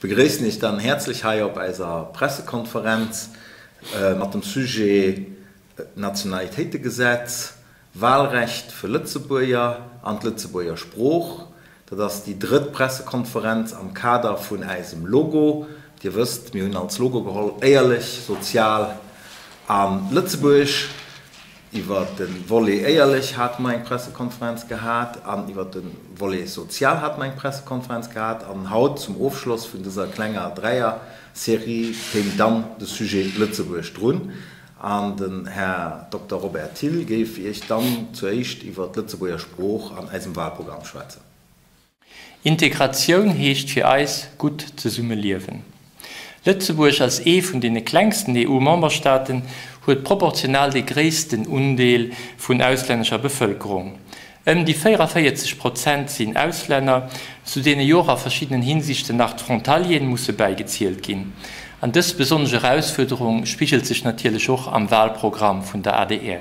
Ech begréissen Iech dann häerzlech hei op eiser Pressekonferenz mat dem Sujet Nationalitéitegesetz, Wahlrecht fir Lëtzebuerger an d'Lëtzebuerger Sprooch. Dat ass déi drëtt Pressekonferenz am Kader vun äisem Logo. Dir wësst, mir hunn als Logo geholl, Éierlech, sozial a lëtzebuergesch. Iwwer de Volet éierlech hate mer eng Pressekonferenz gehat an iwwer de Volet sozial hate mer eng Pressekonferenz gehat. An haut zum Ofschloss vun dëser klenger Dräier-Serie kéim dann de Sujet Lëtzebuerg drun. An den Här Dokter Robert Thill géif Iech dann zuéischt iwwer d'Lëtzebuerger Sprooch an eisem Wahlprogramm schwätzen. Integratioun heescht fir eis, gutt zesumme liewen. Lëtzebuerg als ee vun deene klengsten EU-Memberstaaten huet proportional dee gréissten Undeel vun auslännescher Bevëlkerung. Ëm déi 44 Prozent sinn Auslänner, zu deene jo och a verschiddenen Hinsichten nach d'Frontalieren musse bäigezielt ginn. An dës besonnesch Erausfuerderung spigelt sech natierlech och am Wahlprogramm vun der adr.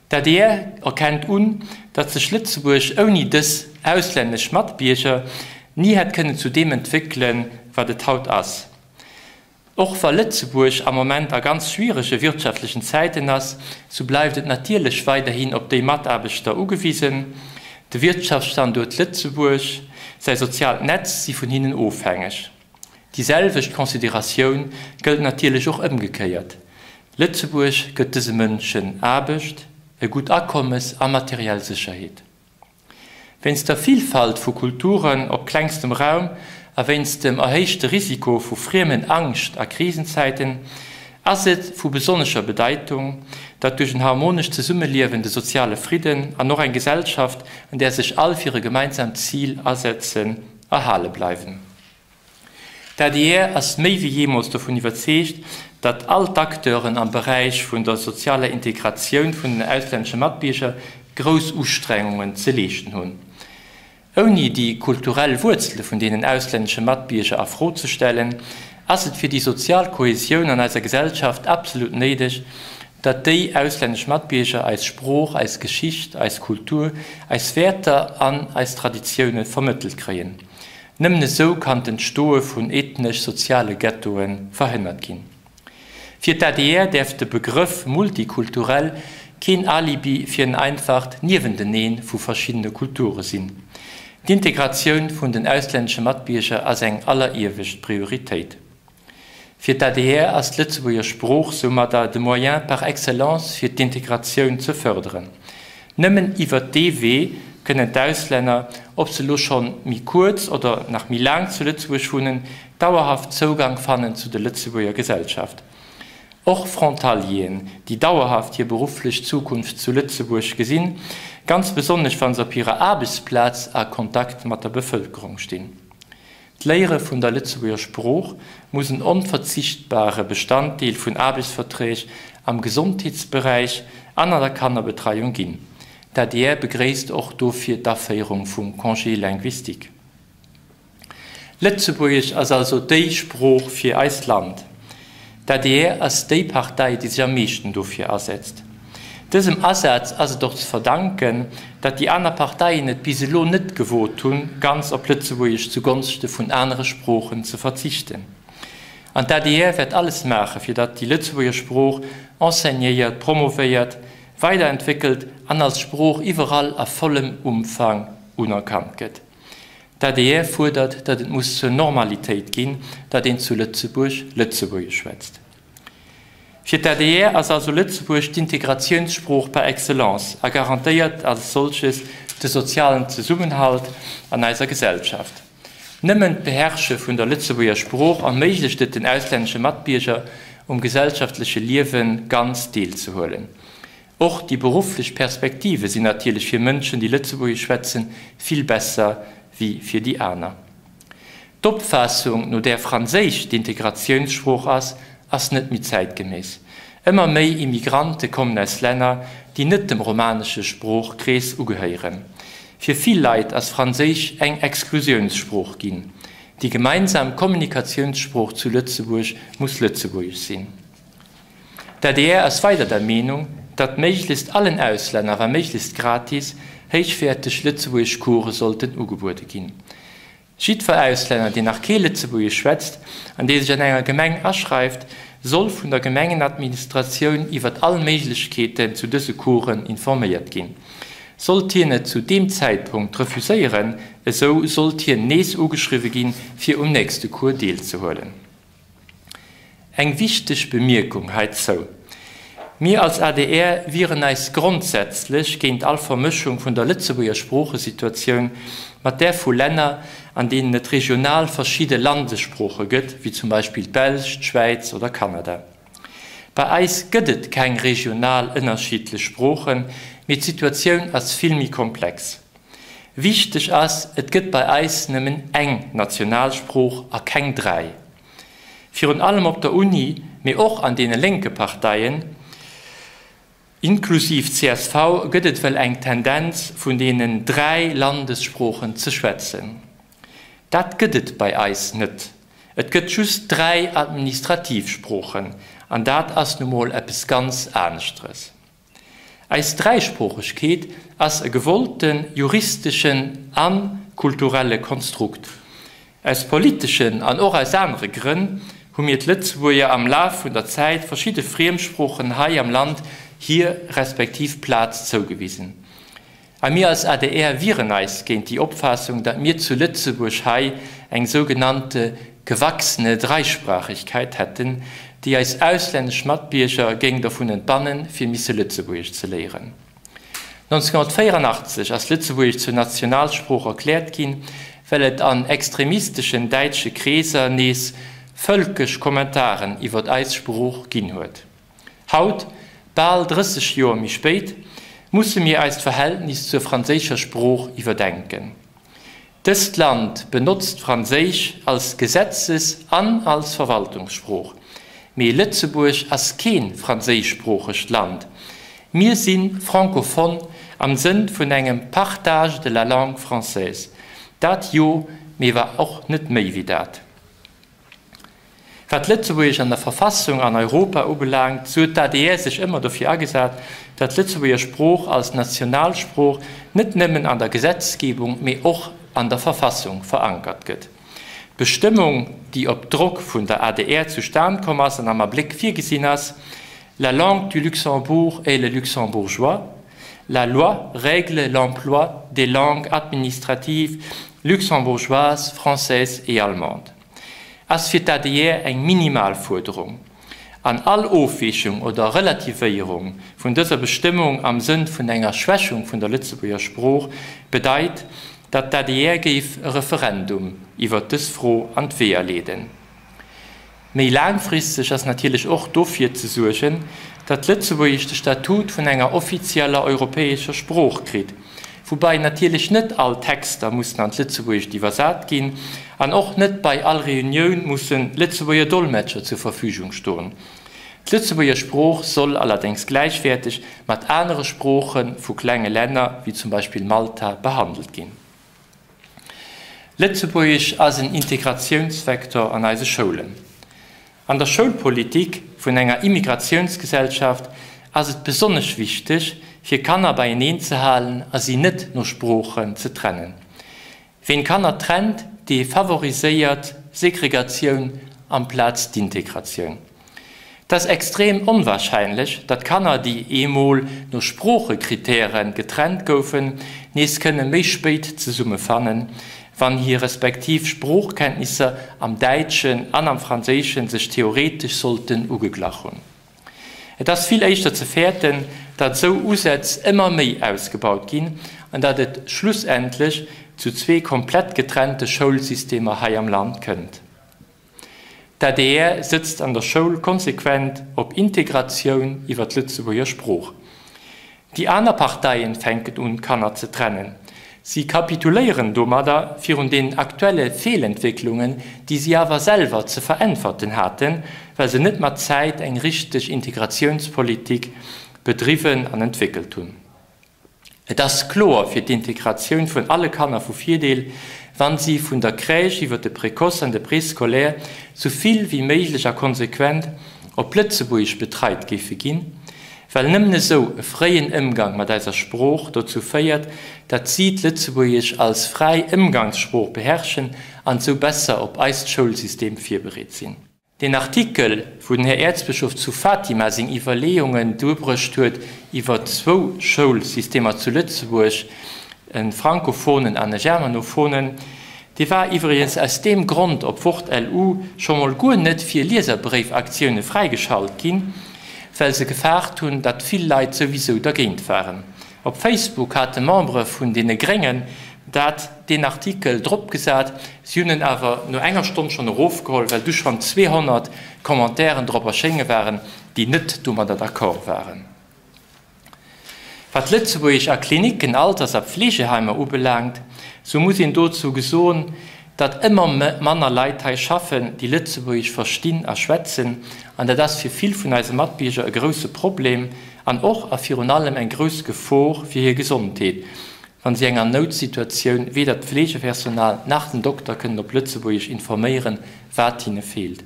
D'adr erkennt un, datt sech Lëtzebuerg ouni dës auslännesch Matbierger ni hätt kënnen zu deem entwéckelen, wat et haut ass. Och wa Lëtzebuerg am Moment a ganz schwierege wirtschaftlechen Zäiten ass, sou bleift et natierlech weiderhin op déi Mataarbechter ugewisen. De Wirtschaftsstanduert Lëtzebuerg, säi soziaalt Netz si vun hinnen ofhängeg. Déi selwecht Consideratioun gëllt natierlech och ëmgekéiert, Lëtzebuerg gëtt dëse Mënschen Aarbecht, e gutt Akommes a materiell Sécherheet. Wéinst der Vilfalt vu Kulturen op klengstem Raum a wéinst dem erhéichte Risiko vu friemen Angscht a Krisenzäiten ass et vu besonnescher Bedeitung, datt duerch en harmonescht Zesummeliewen de soziale Fridden an och eng Gesellschaft, an där sech all fir e gemeinsamt Zil asetzen, erhale bleiwen. D'adr ass méi wéi jeemools dovun iwwerzeegt, datt all d'Acteuren am Beräich vun der sozialer Integratioun vun den auslännesche Matbierger grouss Ustrengungen ze leeschten hunn. Ouni déi kulturell Wuerzele vun deenen auslännesche Matbierger a Fro ze stellen, ass et fir déi sozial Kohäsioun an eiser Gesellschaft absolut néideg, datt déi auslännesch Matbierger eis Sprooch, eis Geschicht, eis Kultur, eis Wäerter an eis Traditioune vermëttelt kréien. Nëmmen esou kann d'Entstoe vun ethnesch-soziale Ghettoe verhënnert ginn. Fir d'ADR däerf de Begrëff multikulturell keen Alibi fir en einfacht Niewentenee vu verschiddene Kulture sinn. D'Integratioun vun den auslännesche Matbierger ass eng alleriewescht Prioritéit. Fir d'ADR ass d'Lëtzebuerger Sprooch soumadder de Moyen par excellence fir d'Integratioun ze fërderen. Nëmmen iwwert dee Wee kënnen d'Auslänner, ob se elo schonn méi kuerz oder nach méi laang zu Lëtzebuerg wunnen, dauerhaft Zougang fannen zu der Lëtzebuerger Gesellschaft. Och Frontalieren, déi dauerhaft hir berufflech Zukunft zu Lëtzebuerg gesinn, ganz besonnesch wa se op hirer Aarbechtsplaz a Kontakt mat der Bevëlkerung stinn. D'Léiere vun der Lëtzebuerger Sprooch muss en onverzichtbare Bestanddeel vun Aarbechtsverträg am Gesondheetsberäich an an der Kannerbetreiung ginn. D'adr begréisst och dofir d'Aféierung vum Congé linguistique. Lëtzebuergesch ass also déi Sprooch fir eist Land. D'adr ass déi Partei, déi sech am meeschten dofir asetzt. Dësem Asaz ass et och ze verdanken, datt déi aner Parteien et bis elo net gewot hunn, ganz op Lëtzebuergesch zu Gonschte vun anere Sproochen ze verzichten. An d'ADR wäert alles maache fir datt déi Lëtzebuerger Sprooch enseignéiert, promovéiert, weiderentwéckelt an als Sprooch iwwerall a vollem Umfang unerkannt gëtt. D'ADR fuerdert, datt et muss zur Normalitéit ginn, datt een zu Lëtzebuerg Lëtzebuergesch schwätzt. Fir d'ADR ass also Lëtzebuerg d'Integratiounssprooch par excellence a garantéiert als solches de sozialen Zesummenhalt an eiser Gesellschaft. Nëmmen d'Beherrsche vun der Lëtzebuerger Sprooch erméiglecht et den auslännesche Matbierger, um gesellschaftleche Liewe ganz deelzehuelen. Och déi berufflech Perspektive sinn natierlech fir Mënschen, déi Lëtzebuergesch schwätzen, vill besser wéi fir déi aner. D'Opfaassung, no där Franséisch d'Integratiounssprooch ass, ass net méi zäitgeméiss. Ëmmer méi Immigrante kommen aus Länner, déi net dem romanesche Sproochkrees ugehéieren. Fir vill Leit ass Franséisch eng Exklusiounssprooch ginn. Déi gemeinsam Kommunikatiounssprooch zu Lëtzebuerg muss Lëtzebuergesch sinn. D'adr ass weider der Meenung, datt méiglechst allen Auslänner, wa méiglechst gratis, héichwäerteg Lëtzebuergesch Course sollten ugebuede ginn. Jiddwer Auslänner, deen nach kee Lëtzebuergesch schwätzt an dee sech an enger Gemeng aschreift, soll vun der Gemengenadministratioun iwwert all Méiglechkeeten zu dëse Coursen informéiert ginn. Sollt hien et zu deem Zäitpunkt refuséieren, esou sollt hien nees ugeschriwwe ginn, fir um nächste Cours deelzehuelen. Eng wichteg Bemierkung heizou, Mir als adr wieren eis grondsätzlech géint all Vermëschung vun der Lëtzebuerger Sproochesituatioun mat där vu Länner, an deenen et regional verschidde Landessprooche gëtt, wéi zum Beispill d'Belsch, d'Schwäiz oder Kanada. Bei eis gëtt et keng regional ënnerschiddlech Sproochen, mee d'Situatioun ass vill méi komplex. Wichteg ass, Et gëtt bei eis nëmmen eng Nationalsprooch a keng 3. Virun allem op der Uni, mee och an deene lénke Parteien, inklusiv csv, gëtt et wëll eng Tendenz vun deenen 3 Landessproochen ze schwätzen. Dat gëtt et bei eis net. Et gëtt just 3 administrativ Sproochen, an dat ass nu mol eppes ganz aneschteres. Eis Dräisproochegkeet ass e gewollten juristeschen a kulturelle Konstrukt. Aus politeschen an och aus anere Grënn hu mir d'Lëtzebuerger am Laf vun der Zäit verschidde Friemsproochen hei am Land hir respektiv Plaz zougewisen. A mir als adr wieren eis géint déi Opfaassung, datt mir zu Lëtzebuerg hei eng sougenannte gewachsene Dreisprachigkeit hätten, déi eis auslännesch Matbierger géing dovun entbannen, fir misse Lëtzebuergesch ze léieren. 1984 ass Lëtzebuergesch zur Nationalsprooch erkläert ginn, well et an extremisteschen däitsche Kreeser nees vëlkesch Kommentaren iwwert eis Sprooch ginn huet. Haut, bal 30 Joer méi spéit, musse mir eist Verhältnis zur franséischer Sprooch iwwerdenken. Dëst Land benotzt Franséisch als Gesetzes an als Verwaltungssprooch. Mee Lëtzebuerg ass kee franséischsproochegt Land. Mir si francophone am Sënn vun engem Partage de la langue française. Dat jo, mee war och net méi wéi dat. Wat d'Lëtzebuergesch an der Verfassung an Europa ubelaangt, sou huet d'ADR sech ëmmer dofir agesat, datt d'Lëtzebuerger Sprooch als Nationalsprooch net nëmmen an der Gesetzgebung, mee och an der Verfassung verankert gëtt. D'Bestëmmung, déi op Drock vun der adr zustan komm ass an am Abléck virgesinn ass, La langue du Luxembourg est le luxembourgeois, La loi règle l'emploi des langues administratives luxembourgeoises, françaises et allemandes. Ass fir d'ADR eng minimal Fuerderung. An all Ofweechung oder Relativéierung vun dëser Bestëmmung am Sënn vun enger Schwächung vun der Lëtzebuerger Sprooch bedeit, datt d'ADR géif e Referendum iwwert dës Fro an d'Weeër leeden. Méi laangfristeg ass natierlech och dofir ze suergen, datt Lëtzebuergesch de Statut vun enger offizieller europäescher Sprooch kritt, woubai natierlech net all Texter mussen an d'Lëtzebuergescht iwwersat ginn an och net bei all Reunioun musse Lëtzebuerger Dolmetscher zur Verfügung stoen. D'Lëtzebuerger Sprooch soll allerdéngs gläichwäerteg mat anere Sprooche vu klenge Länner, wéi zum Beispill Malta, behandelt ginn. Lëtzebuergesch ass en Integratiounsvektor an eise Schoulen. An der Schoulpolitik vun enger Immigratiounsgesellschaft ass et besonnesch wichteg, fir Kanner beieneen ze halen a si net no Sproochen ze trennen. Ween Kanner trennt, dee favoriséiert Segregatioun amplaz d'Integratioun. Et ass extrem onwahrscheinlech, datt Kanner, déi eemol no Sproochekritäre getrennt goufen, nees kënne méi spéit zesummefannen, wann hir respektiv Sproochkenntnisser am Däitschen an am Franséischen sech theoretesch sollten ugeglach hunn. Et ass vill éischter ze fäerten, datt esou Usätz ëmmer méi ausgebaut ginn an datt et schlussendlech zu zwee komplett getrennte Schoulsystemer hei am Land kënnt. D'adr sëtzt an der Schoul konsequent op Integratioun iwwer d'Lëtzebuerger Sprooch. Déi aner Parteien fänken un d'Kanner ze trennen. Si kapituléieren domadder virun den aktuelle Feelentwécklungen, déi si awer selwer ze veräntwerten haten, well se net mat Zäit eng richteg Integratiounspolitik bedriwwen an entwéckelt hunn. Et ass kloer fir d'Integratioun vun alle Kanner vu Virdeel, wann si vun der Crèche iwwer de Précoce an de Préscolaire sou vill wéi méiglech a konsequent op Lëtzebuergesch betreit géife ginn, Well nëmmen esou e fréien Ëmgang mat eiser Sprooch dozou féiert, datt si d'Lëtzebuergesch als fräi Ëmgangssprooch beherrschen an esou besser op eist Schoulsystem virbereet sinn. Deen Artikel, wou den Här Äerzbëschof zu Fatima seng Iwwerleeungen duerbruecht huet iwwer zwou Schoulsystemer zu Lëtzebuerg, e frankophonen an e germanophonen, dee war iwwregens aus deem Grond op Wort-LU scho mol guer net fir Lieserbréifaktioune fräigeschalt ginn, well se gefaart hunn, datt vill Leit souwisou dergéint waren. Op Facebook hate Membere vun deene Gréngen dat deen Artikel dropgesat, si hunn en awer no enger Stonn schonn erofgeholl, well du schonn 200 Commentairen drop erschénge waren, déi net domadder d'accord waren. Wat Lëtzebuergesch a Klinicken, Alters a Pflegeheimer ubelaangt, sou muss een dozou gesoen, datt ëmmer manner Leit hei schaffen, déi Lëtzebuergesch verstinn a schwätzen, an dat ass fir vill vun eise Matbierger e grousse Problem an och a virun allem eng grouss Gefor fir hir Gesondheet, wa si enger Noutsituatioun weder d'Pflegepersonal nach den Dokter kënnen op Lëtzebuergesch informéieren, wat hinne feelt.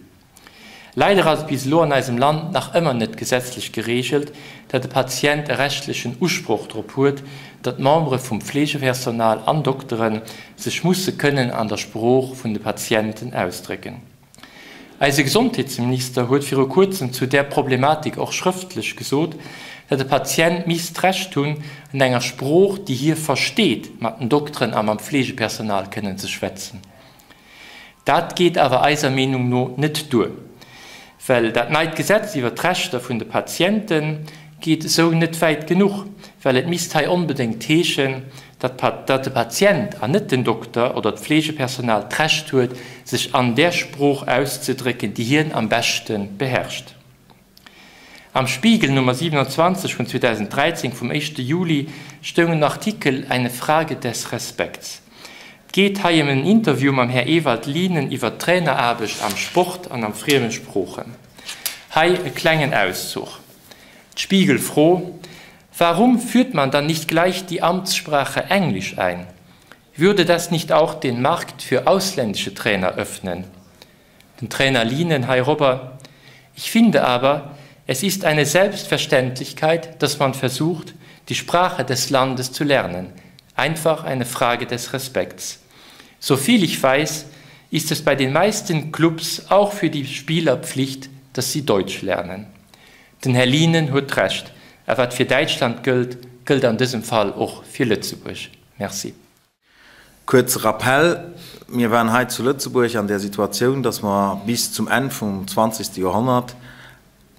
Leider ass et bis elo an eisem Land nach ëmmer net gesetzlech gereegelt, datt e Patient e rechtlechen Usproch drop huet, datt d'Membere vum Pflegepersonal an Doktere sech musse kënnen an der Sprooch vun de Patienten ausdrécken. Eise Gesondheetsminister huet viru kuerzem zu där Problematik och schrëftlech gesot, datt e Patient misst d'Recht hunn, an enger Sprooch, déi hie versteet, mat den Dokteren a mam Pflegepersonal kënnen ze schwätzen. Dat geet awer eiser Meenung no net duer, well dat neit Gesetz iwwert d'Rechter vun de Patiente geet esou net wäit genuch, well et misst hei onbedéngt heeschen, datt de Patient an net den Dokter oder d'Fleegepersonal d'Recht huet, sech an där Sprooch auszedrécken, déi hien am beschte beherrscht. Am Spiegel Nummer 27 vun 2013 vum éischte Juli stoung en Artikel Eine Frage des Respekts. 't geet hei ëm en Interview mam Här Ewald Lienen iwwer d'Traineraarbecht am Sport an am frieme Sproochen. Hei e klengen Auszuch. D'Spiegel-Fro, Warum führt man dann nicht gleich die Amtssprache Englisch ein? Würde das nicht auch den Markt für ausländische Trainer öffnen? Den Trainer Lienen heirobber. Ich finde aber, es ist eine Selbstverständlichkeit, dass man versucht, die Sprache des Landes zu lernen. Einfach eine Frage des Respekts. Soviel ich weiß, ist es bei den meisten Clubs auch für die Spieler Pflicht, dass sie Deutsch lernen. Den Här Lienen huet Recht, a wat fir Däitschland gëllt, gëllt an dësem Fall och fir Lëtzebuerg. Merci. Kuerze Rappell, Mir waren hei zu Lëtzebuerg an där Situatioun, dass mer bis zum Enn vum zwanzegste Joerhonnert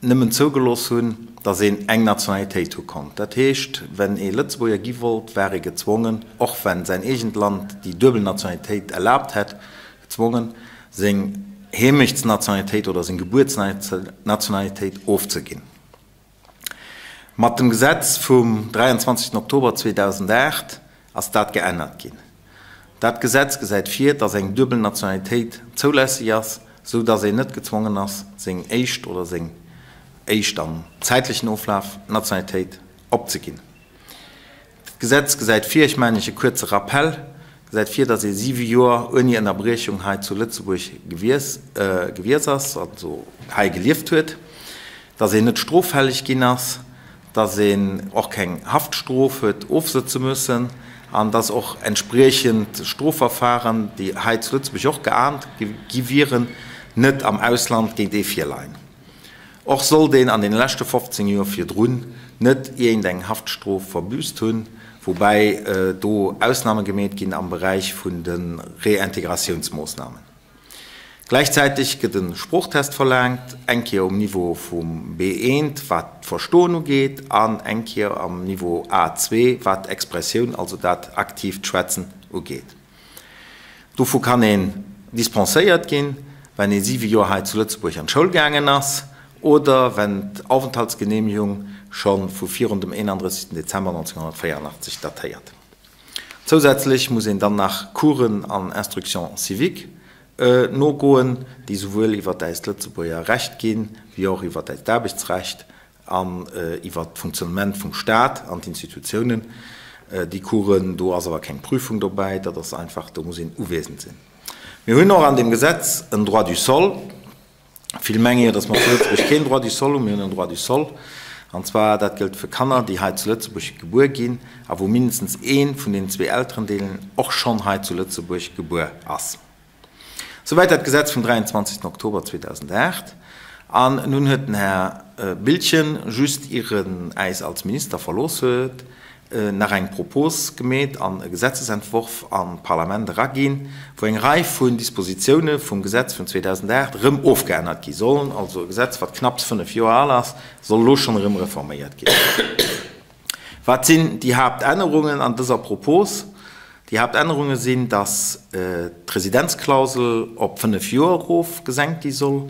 nëmmen zougelooss hunn, dass een eng Nationalitéit hu konnt. Dat heescht, wenn ee Lëtzebuerger gi wollt, war ee gezwongen, och wenn säin eegent Land déi duebel Nationalitéit erlaabt hätt, gezwongen, seng Heemechtsnationalitéit oder seng Gebuertsnationalitéit ofzeginn. Mat dem Gesetz vum 23 Oktober 2008 ass dat geännert ginn. Dat Gesetz gesäit vir, dass eng duebel Nationalitéit zoulässeg ass, sou dass een net gezwongen ass, seng éischt oder seng éischt am zäitlechen Oflaf Nationalitéit opzeginn. D'Gesetz gesäit vir, ech maachen Iech e kuerze Rappel, gesäit vir, dass ee siwe Joer ouni Ënnerbriechung hei zu Lëtzebuerg gewies gewies ass, also hei gelieft huet, dass een net stroffälleg ginn ass, dass een och keng Haftstrof huet ofsëtze müssen an dass och entspriechend Strofverfahren, déi hei zu Lëtzebuerg och geahnt gi wieren, net am Ausland géint ee virleien. Och sollt een an den leschte 15 Joer virdrun net iergend eng Haftstrof verbüsst hunn, woubäi do Ausname gemeet ginn am Beräich vun de Reintegratiounsmoossnamen. Gläichzäiteg gëtt e Sproochtest verlaangt, eng Kéier um Niveau vum B1, wat d'Verstoen ugeet, an eng Kéier am Niveau A2, wat d'Expressioun, also dat aktiivt Schwätzen ugeet. Dovu kann een dispenséiert ginn, wenn ee siwe Joer hei zu Lëtzebuerg an d'Schoul gaangen ass oder wenn d'Aufenthaltsgenehmigung scho vu virun dem 31. Dezember 1984 datéiert. Zousätzlech muss een dann nach Coursen an Instruction civique nogoen, déi souwuel iwwert äist Lëtzebuerger Recht ginn, wéi och iwwert äist Aarbechtsrecht An iwwert d'Funktionnement vum Staat an d'Institutiounen. Déi Coursen, do ass awer keng Prüfung dobäi, dat ass einfach, do muss een uwesend sinn. Mir hunn och an deem Gesetz en Droit du sol. Vill menge jo, datt mer zu Lëtzebuerg keen Droit du sol hunn. Mir hunn en Droit du sol. An zwar dat gëllt fir Kanner, déi hei zu Lëtzebuerg gebuer ginn a wou mindestens ee vun den zwee Elterendeelen och schonn hei zu Lëtzebuerg gebuer ass. Souwäit dat Gesetz vum 23 Oktober 2008. An nun huet den Här Biltgen, just ier en äis als Minister verlooss huet, nach eng Propos gemeet an e Gesetzesentworf an d'Parlament eraginn, wou eng Rei vun Dispositioune vum Gesetz vun 2008 erëm ofgeännert gi sollen. Also e Gesetz, wat knapps 5 Joer al ass, soll elo schonn erëm reforméiert ginn. Wat sinn déi Haaptännerungen an dëser Propos? Déi Haaptännerunge sinn, datt d'Residenzklausel op 5 Joer erof gesenkt gi soll,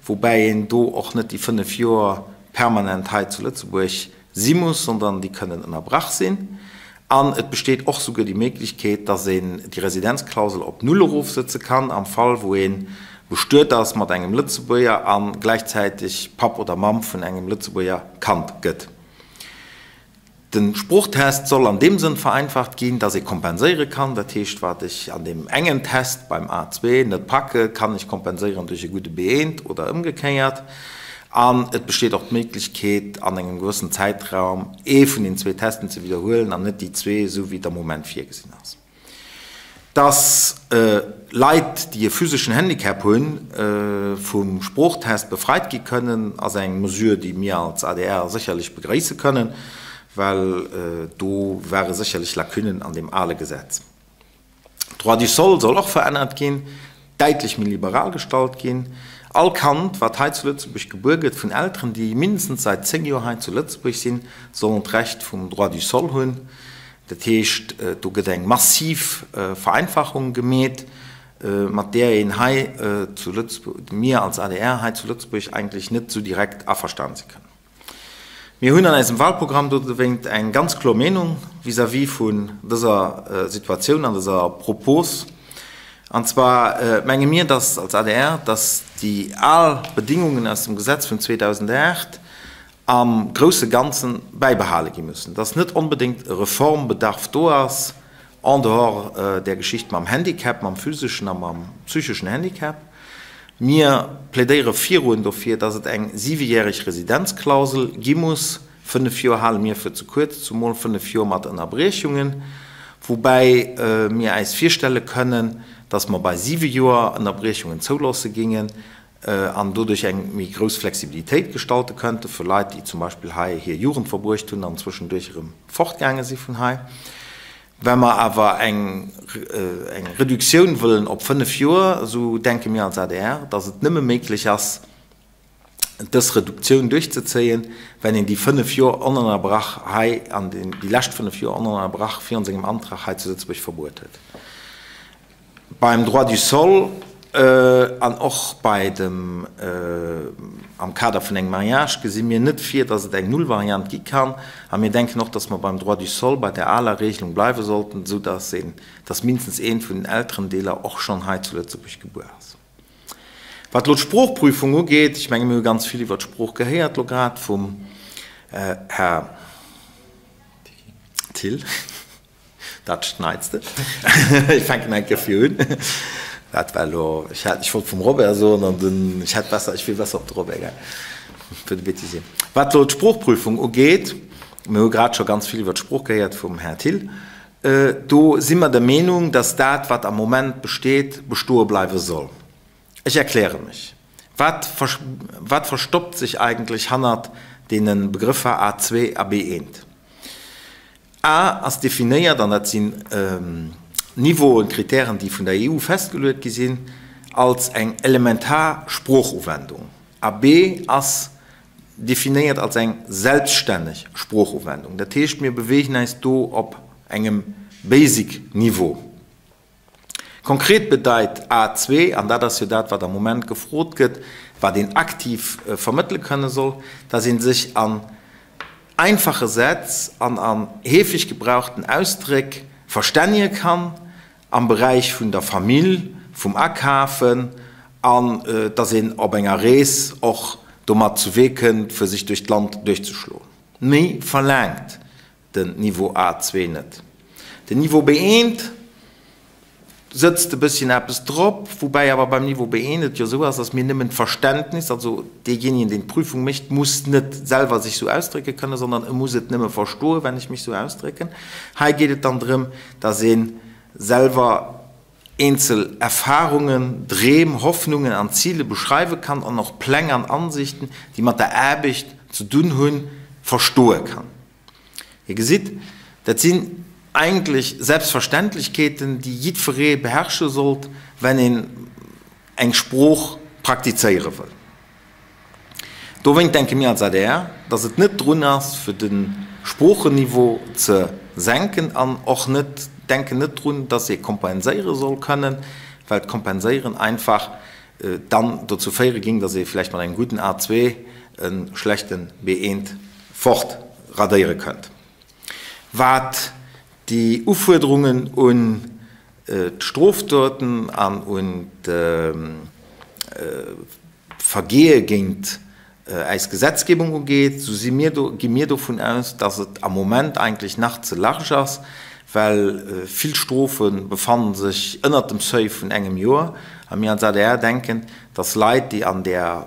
woubäi een do och net déi 5 Joer permanent hei zu Lëtzebuerg si muss, sondern déi kënnen ënnerbrach sinn. An et besteet och souguer déi Méiglechkeet, dass een déi Residenzklausel op null erofsëtze kann, am Fall wou ee bestuet ass mat engem Lëtzebuerger a gläichzäiteg Papp oder Mamm vun engem Lëtzebuerger Kand gëtt. De Sproochtest soll an deem Sënn vereinfacht ginn, dass ee kompenséiere kann. Dat heescht, wat ech an deem engen Test beim A2 net packe, kann ech kompenséieren duerch e gudde B1 oder ëmgekéiert. An et besteet och d'Méiglechkeet, an engem gewëssen Zäitraum ee vun den zwee Testen ze widderhuelen an net déi zwee, esou wéi et am Moment virgesinn ass. Dass Leit, déi e physeschen Handicap hunn, vum Sproochtest befreit gi kënnen, ass eng Mesure, déi mir als adr sécherlech begréisse kënnen, well do ware sécherlech Lacunnen an deem ale Gesetz. D'Droit du sol soll och verännert ginn, däitlech méi liberal gestallt ginn. All Kand, wat hei zu Lëtzebuerg gebuer gëtt vun Elteren, déi mindestens säit 10 Joer hei zu Lëtzebuerg sinn, sollen d'Recht vum Droit du sol hunn. Dat heescht, do gëtt eng massiv Vereinfachung gemeet, mat där een hei zu Lëtzebuerg, mir als adr hei zu Lëtzebuerg eigentlech net esou direkt averstanen si kënnen. Mir hunn an eisem Wahlprogramm dodowéint eng ganz kloer Meenung vis-à-vis vun dëser Situatioun an dëser Propos. An zwar menge mir, dass als adr, dass déi al Bedingungen aus dem Gesetz vun 2008 am grousse Ganze bäibehale gi müssen, dass net onbedéngt e Reformbedarf do ass en dehors där Geschicht mam Handicap, mam physeschen a mam psycheschen Handicap. Mir plädéiere virun dofir, dass et eng siwejäreg Residenzklausel gi muss. Fënnef Joer hale mir fir ze kuerz, zumol fënnef Joer mat Ënnerbriechungen, woubäi mir äis virstelle kënnen, dass mer bei siwe Joer Ënnerbriechungen zouloosse gingen an doduerch eng méi grouss Flexibilitéit gestalte könnte fir Leit, déi zum Beispill hei hir Jugend verbruecht hunn an zwëschenduerch erëm fortgaange si vun hei. Wa mer awer eng Reduktioun wëllen op fënnef Joer, esou denke mir als adr, datt et nëmme méiglech ass, dës Reduktioun duerchzezéien, wenn een déi fënnef Joer onënnerbrach hei an déi lescht fënnef Joer onënnerbrach virun sengem Antrag hei zu Lëtzebuerg verbruet huet. Beim Droit du sol an och bei dem, am Kader vun engem Mariage gesi mir net vir, dass et eng Nullvariant gi kann. A mir denken och, dass mer beim Droit du sol bei der aler Regelung bleiwe sollten, esou dass een, dass mindestens eent vun den Elterendeeler och schonn hei zu Lëtzebuerg gebuer ass. Wat elo d'Sproochprüfung ugeet, ech menge mir hu ganz vill iwwert d'Sprooch gehéiert elo grad vum Här Thill. Dat schneits de. Ech fänken eng Kéier vir un. Dat war elo, ech hat, ech wollt vum Robert soen an dunn, ech hätt besser, ech wier besser op de Robert gaang fir de Bêtisier. Wat elo d'Sproochprüfung ugeet, mir hu grad scho ganz vill iwwer d'Sprooch gehéiert vum Här Thill, do si mer der Meenung, dass dat, wat am Moment besteet, bestoe bleiwe soll. Ech erkläre mech. Wat, wat verstoppt sech eigentlech hannert deene Begrëffer A2 a B1? A ass definéiert, an dat sinn Niveauen, Kritären, déi vun der EU festgeluet gi sinn, als eng elementar Sproochuwendung. A B ass definéiert als eng selbststänneg Sproochuwendung. Dat heescht, mir beweegen eis do op engem Basic-Niveau. Konkret bedeit A2, an dat ass jo dat, wat am Moment gefrot gëtt, wat een aktiv vermëttele kënne soll, dass ee sech an einfache Sätz an an heefeg gebrauchten Ausdréck verstännege kann am Beräich vun der Famill, vum Akafen an dass een op enger Rees och domat zu Wee kënnt, fir sech duerch d'Land duerchzeschloen. Méi verlaangt den Niveau A2 net. Den Niveau B1. Sëtzt e bësschen eppes drop, woubäi awer beim Niveau B1 et jo esou ass, dass mir nëmmen d'Verständnis, also deejéinegen, deen d'Prüfung mécht, muss net selwer sech sou ausdrécke kënnen, sondern e muss et nëmme verstoen, wenn ech mech sou ausdrécken. Hei geet et dann drëm, dass ee selwer eenzel Erfahrungen, Dreem, Hoffnungen an Zile beschreiwe kann an och Pläng an Ansichten, déi mat der Aarbecht ze dunn hunn, verstoe kann. Dir gesitt, dat sinn eigentlech Selbstverständlechkeeten, déi jiddweree beherrsche sollt, wenn een eng Sprooch praktizéiere wëll. Dowéint denke mir als adr, dass et net drun ass, fir de Sproocheniveau ze senken an och net denken net drun, dass ee kompenséiere soll kënnen, well d'Kompenséieren einfach dann dozou féiere géing, dass ee vläicht mat engem gudden A2 e schlechte B1 fort radéiere kënnt. Wat déi Ufuerderungen un d'Strofdoten an un d'Vergeeë géint äis Gesetzgebung ugeet, esou si mir do, gi mir dovun aus, dass et am Moment eigentlech nach ze large ass, well vill Strofe befanne sech ënnert dem Seuil vun engem Joer. A mir als adr denken, dass Leit, déi an där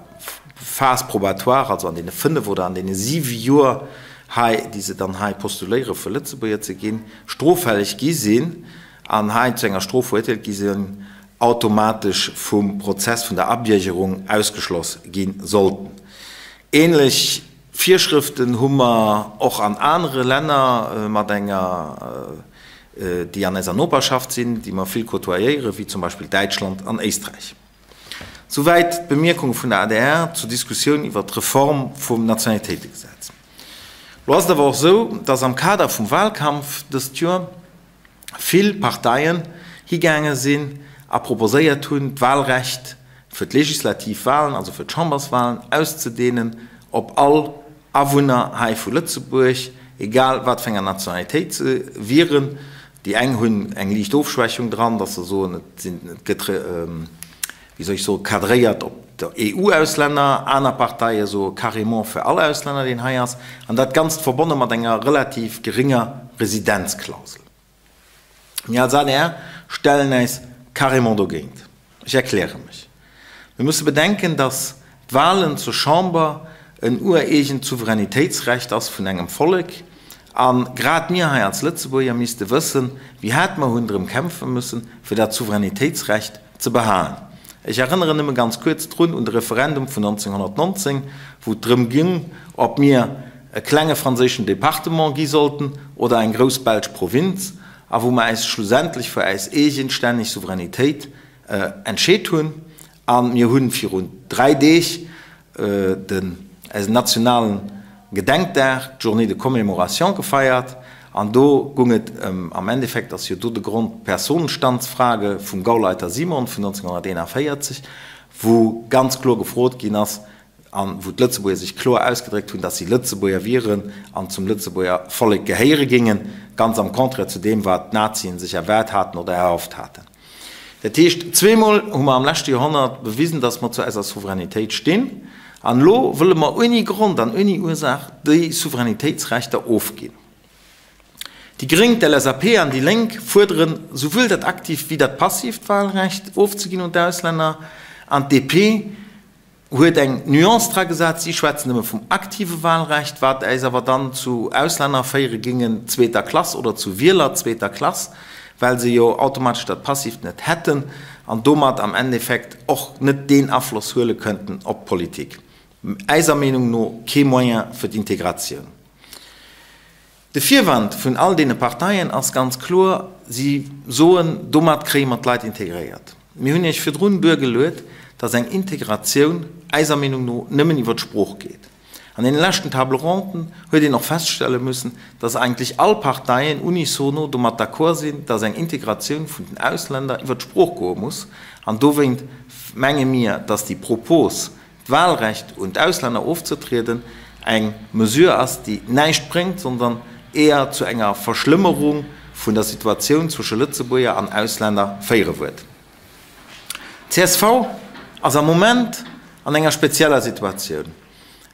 Phase probatoire, also an deene fënnef oder an deene siwe Joer hei, déi se dann hei postuléiere fir Lëtzebuerger ze ginn, stroffälleg gi sinn an hei zu enger Strof verurteelt gi sinn, automatesch vum Prozess vun der Abiergerung ausgeschloss gi sollten. Ähnlech Virschrëften hu mer och an anere Länner mat enger, déi an eiser Noperschaft sinn, déi mer vill côtoyéieren, wéi zum Beispill Däitschland an Éisträich. Souwäit d'Bemierkunge vun der adr zur Diskussioun iwwert d'Reform vum Nationalitéitegesetz. Lo ass et awer och esou, dass am Kader vum Wahlkampf dëst Joer vill Parteien higaange sinn a proposéiert hunn, d'Wahlrecht fir d'legislativ Wahlen, also fir d'Chamberswahlen, auszedehnen op all Awunner hei vu Lëtzebuerg, egal wat fir enger Nationalitéit se wieren. Déi eng hunn eng liicht Ofschwächung dran, dass se soen, et sinn, et gëtt, wéi soll ech soen, cadréiert op d'EU-Auslänner. Aner Parteie soe carrément fir all Auslänner, deen hei ass. An dat Ganzt verbonne mat enger relativ geringer Residenzklausel. Mir als adr stellen äis carrément dogéint. Ech erkläre mech. Mir musse bedenken, datt d'Wahlen zur Chamber en ureegent Souveränitéitsrecht ass vun engem Vollek, a grad mir hei als Lëtzebuerger misste wëssen, wéi haart mer hunn drëm kämpfe müssen, fir dat Souveränitéitsrecht ze behalen. Ech erënneren nëmme ganz kuerz drun un de Referendum vun 1919, wou et drëm ging, ob mir e klenge franséischen Département gi sollten oder eng grouss belsch Provinz, a wou mer äis schlussendlech fir äis eegenstänneg Souveränitéit entscheet hunn. A mir hu virun dräi Deeg den eisen nationalen Gedenkdag, d'Journée de commémoration, gefeiert an do gung et ëm, am Endeffekt ass jo do de Grond d'Personenstandsfrage vum Gauleiter Simon vun 1941, wou ganz kloer gefrot ginn ass an wou d'Lëtzebuerger sech kloer ausgedréckt hunn, dass si Lëtzebuerger wieren an zum Lëtzebuerger Vollek gehéiere géingen, ganz am Contraire zu deem wat d'Nazien sech erwaart haten oder erhofft haten. Dat heescht, zweemol hu mer am leschte Joerhonnert bewisen, dass mer zu eiser Souveränitéit stinn, an elo wëlle mer ouni Grond an ouni Ursaach déi Souveränitéitsrechter ofginn. Déi Gréng, d'LSAP an déi Lénk fuerderen, souwuel dat aktiivt wéi dat passiivt Wahlrecht ofzeginn un d'Auslänner, an d'DP huet eng Nuance dra gesat, si schwätzen nëmme vum aktive Wahlrecht, wat äis awer dann zu Auslänner féiere géingen zweeter Klass oder zu Wieler zweeter Klass, well se jo automatesch dat Passivt net hätten an domat am Endeffekt och net deen Afloss huele kënnten op d'Politik. Äiser Meenung no kee Moyen fir d'Integratioun. De Virwand vun all deene Parteien ass ganz kloer, si soen, domat kréie mer d'Leit integréiert. Mir hunn Iech virdrun duergeluet, dass eng Integratioun eiser Meenung no nëmmen iwwer d'Sprooch geet. An deene leschten Table ronden huet een och feststelle müssen, dass eigentlech all Parteien unisono domat d'accord sinn, dass eng Integratioun vun den Ausländer iwwer d'Sprooch goe muss. An dowéint menge mir, dass déi Propos, d'Wahlrecht un d'Auslänner ofzetrieden, eng Mesure ass, déi näischt bréngt, sondern eher zu enger Verschlëmmerung vun der Situatioun zwësche Lëtzebuerger an Auslänner féiere wuert. Csv ass am Moment an enger spezieller Situatioun.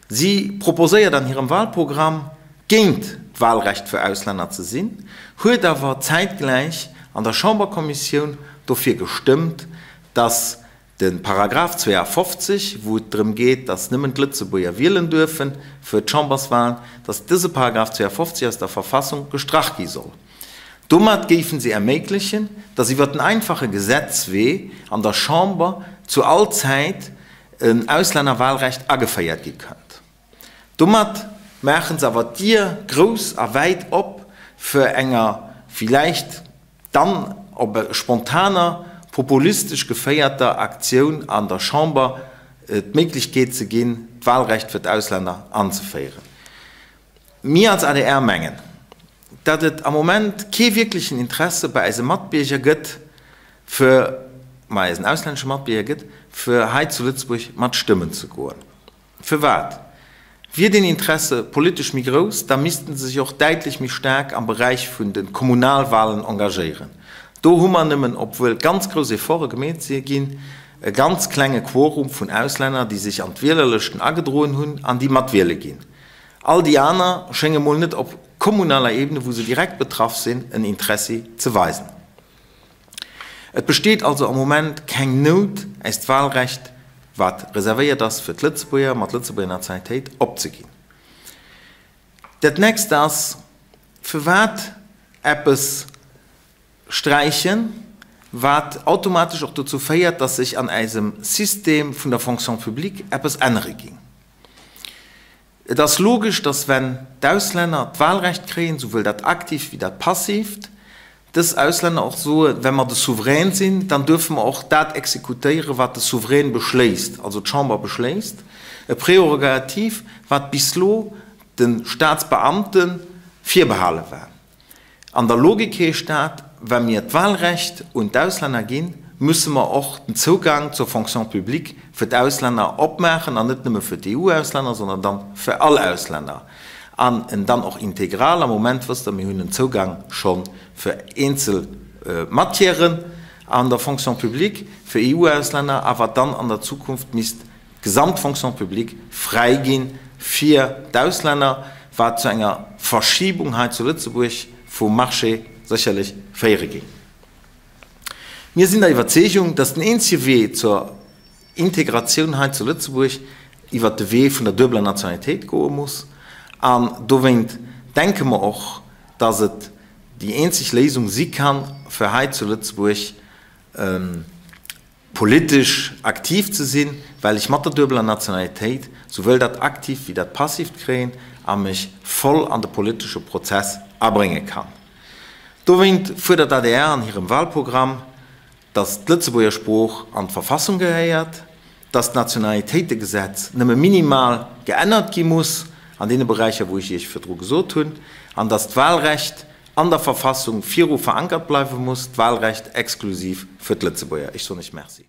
Si proposéiert an hirem Wahlprogramm, géint d'Wahlrecht fir Auslänner ze sinn, huet awer zäitgläich an der Chamberkommissioun. dofir gestëmmt, dass de Paragraph 52, wou et drëm geet, dass nëmmen d'Lëtzebuerger wielen duerfe fir d'Chamberswahlen, dass dëse Paragraph 52 aus der Verfassung gestrach gi soll. Domat géifen se erméiglechen, dass iwwer en einfache Gesetzwee an der Chamber zu all Zäit en Auslännerwahlrecht ageféiert gi kënnt. Domat maachen se awer d'Dier grouss a wäit op fir enger villäicht dann op spontaner, populistesch geféierter Aktioun an der Chamber d'Méiglechkeet ze ginn, d'Wahlrecht fir d'Auslänner anzeféieren. Mir als adr mengen, datt et am Moment kee wierklechen Interesse bei eise Matbierger gëtt, fir, bei eisen auslännesche Matbierger gëtt, fir hei zu Lëtzebuerg mat stëmmen ze goen. Firwat? Wier deen Interesse politesch méi grouss, da missten se sech och däitlech méi staark am Beräich vun de Kommunalwahlen engagéieren. Do hu mer nëmmen, obwuel ganz grouss Efforte gemeet si ginn, e ganz klenge Quorum vun Auslänner, déi sech an d'Wielerlëschten agedroen hunn an déi matwiele ginn. All déi aner schénge mol net op kommunaler Ebene, wou se direkt betraff sinn, en Interessi ze weisen. Et besteet also am Moment keng Nout, äist Wahlrecht, wat reservéiert ass fir d'Lëtzebuerger mat Lëtzebuerger Nationalitéit, opzeginn. Dat nächst ass, Firwat eppes sträichen, wat automatesch och dozou féiert, dass sech an äisem System vun der Fonction publique eppes ännere ging? Et ass logesch, dass wenn d'Auslänner d'Wahlrecht kréien, souwuel dat aktivt wéi dat passivt, dës Auslänner och soen, Wenn mer de Souverän sinn, dann duerfe mer och dat exekutéieren, wat de Souverän beschléisst, also d'Chamber beschléisst, e Prerogativ, wat bis lo de Staatsbeamte virbehale war. An der Logik heescht dat, wa mir d'Wahlrecht un d'Auslänner ginn, musse mer och den Zougang zur Fonction publique fir d'Auslänner opmaachen, an net nëmme fir d'EU-Auslänner, sondern dann fir all Auslänner, an en dann och integral. Am Moment wësst Der, mir hunn en Zougang scho fir eenzel Matièren an der Fonction publique fir EU-Auslänner, awer dann an der Zukunft misst d'gesamt Fonction publique fräi gi fir d'Auslänner, wat zu enger Verschibung hei zu Lëtzebuerg vum Marché sécherlech féiere géing. Mir sinn der Iwwerzeegung, dass den eenzege Wee zur Integratioun hei zu Lëtzebuerg iwwert de Wee vun der duebeler Nationalitéit goe muss. An dowéint denke mer och, dass et déi eenzeg Léisung si kann, fir hei zu Lëtzebuerg politesch aktiv ze sinn, well ech mat der duebeler Nationalitéit souwuel dat Aktivt wéi dat Passivt kréien a mech voll an de politesche Prozess abrénge kann. Dowéint fuerdert d'ADR an hirem Wahlprogramm, datt d'Lëtzebuerger Sprooch an d'Verfassung gehéiert, datt d'Nationalitéitegesetz nëmme minimal geännert gi muss an deene Beräicher, wou ech Iech virdru gesot hunn, an datt d'Wahlrecht an der Verfassung viru verankert bleiwe muss, d'Wahlrecht exklusiv fir d'Lëtzebuerger. Ech soen Iech Merci.